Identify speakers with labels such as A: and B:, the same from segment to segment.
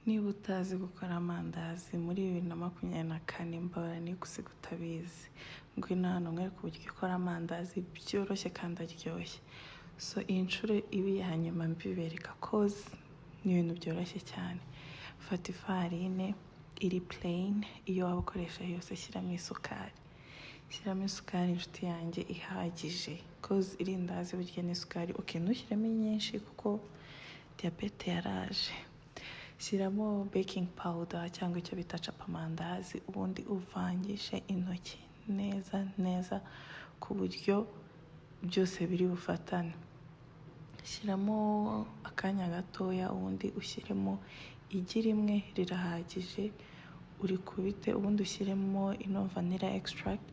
A: Niba utazi gukora amandazi muri 2024, mbabara nigusiga utabizi. Ngwino hano nkwereke uburyo ukora amandazi byoroshye kandi aryoshye. So iyi nshuro ibe iya nyuma mbibereka, 'cause ni ibintu byoroshye cyane. Fata ifarine iri plain, iyo waba ukoresha yose, shyiramo isukari. Shyiramo isukari, inshuti yanjye, ihagije, 'cause irindazi burya n'isukari. Okay, ntushyiremo nyinshi kuko diyabete yaraje. Shyiramo baking powder cyangwa icyo bita capamandazi, ubundi uvangishe intoki neza neza ku buryo byose biri bufatane. Shyiramo akanya gatoya, ubundi ushyiremo igi rimwe, rirahagije, urikubite, ubundi ushyiremo ino vanilla extract.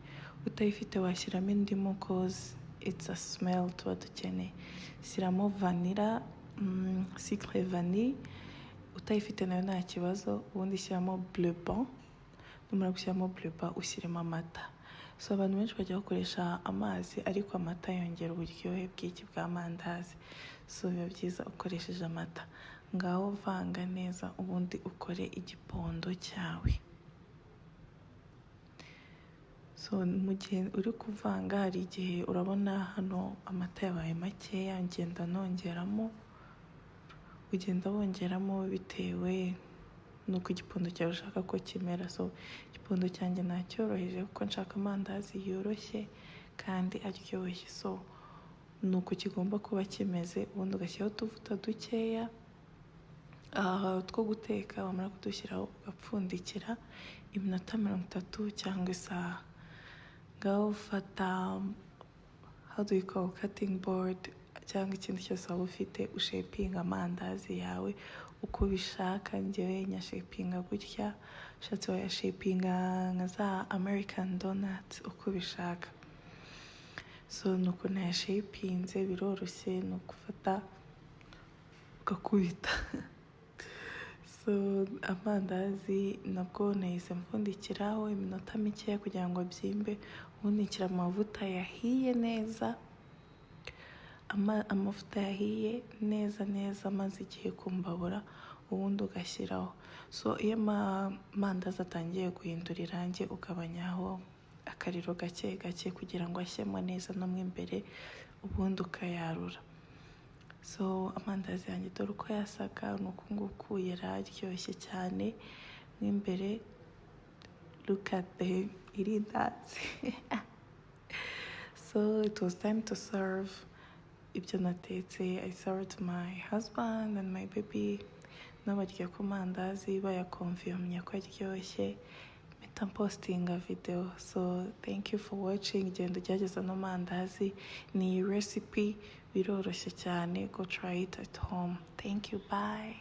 A: Utayifite washyiramo indimu, 'cause it's a smell tuba dukeneye. Shyiramo vanilla, sucre vanille, utayifite nayo nta kibazo. Ubundi shyiramo Blue Band. Numara gushyiramo Blue Band, ushyiremo amata. So abantu benshi bajya bakoresha amazi, ariko amata yongera uburyohe bw'iki bw'amandazi, so biba byiza ukoresheje amata. Ngaho vanga neza, ubundi ukore igipondo cyawe. So mu gihe uri kuvanga, hari igihe urabona hano amata yabaye makeya, ngenda nongeramo. Ugenda wongeramo bitewe n'uko igipondo cyawe ushaka ko kimera. So igipondo cyanjye nacyoroheje kuko nshaka amandazi yoroshye kandi aryoshye, so ni uku kigomba kuba kimeze. Ubundi ugashyiraho utuvuta dukeya two guteka, wamara kudushyiraho ugapfundikira iminota 30 cyangwa isaha. Ngaho ufata, how do you call, cutting board cyangwa ikindi cyose waba ufite, ushapinga amandazi yawe uko ubishaka. Njyewe nyashapinga gutya, ushatse wayashapinga nka za American donuts, uko ubishaka. So ni uko nayashapinze, biroroshye, ni ugufata ugakubita. So amandazi nabwo nahise mfundikiraho iminota mikeya kugira ngo abyimbe, ubundi nshyira amavuta yahiye neza. Amavuta yahiye neza neza, amaze igihe ku mbabura, ubundi ugashyiraho. So iyo amandazi atangiye guhindura irangi, ugabanyaho akariro gake gake kugira ngo ashyemo neza no mo imbere, ubundi ukayarura. So amandazi yanjye dore uko yasaga, ni uku nguku yari aryoshye cyane mo imbere. Look at the irindazi. So it was time to serve ibyo natetse. I served my husband and my baby, n'abarya ku mandazi bayakonfirmye ko aryoshye, mpita mpostinga video. So thank you for watching. Genda ugerageza no mandazi, ni recipe, biroroshye cyane. Go try it at home. Thank you, bye.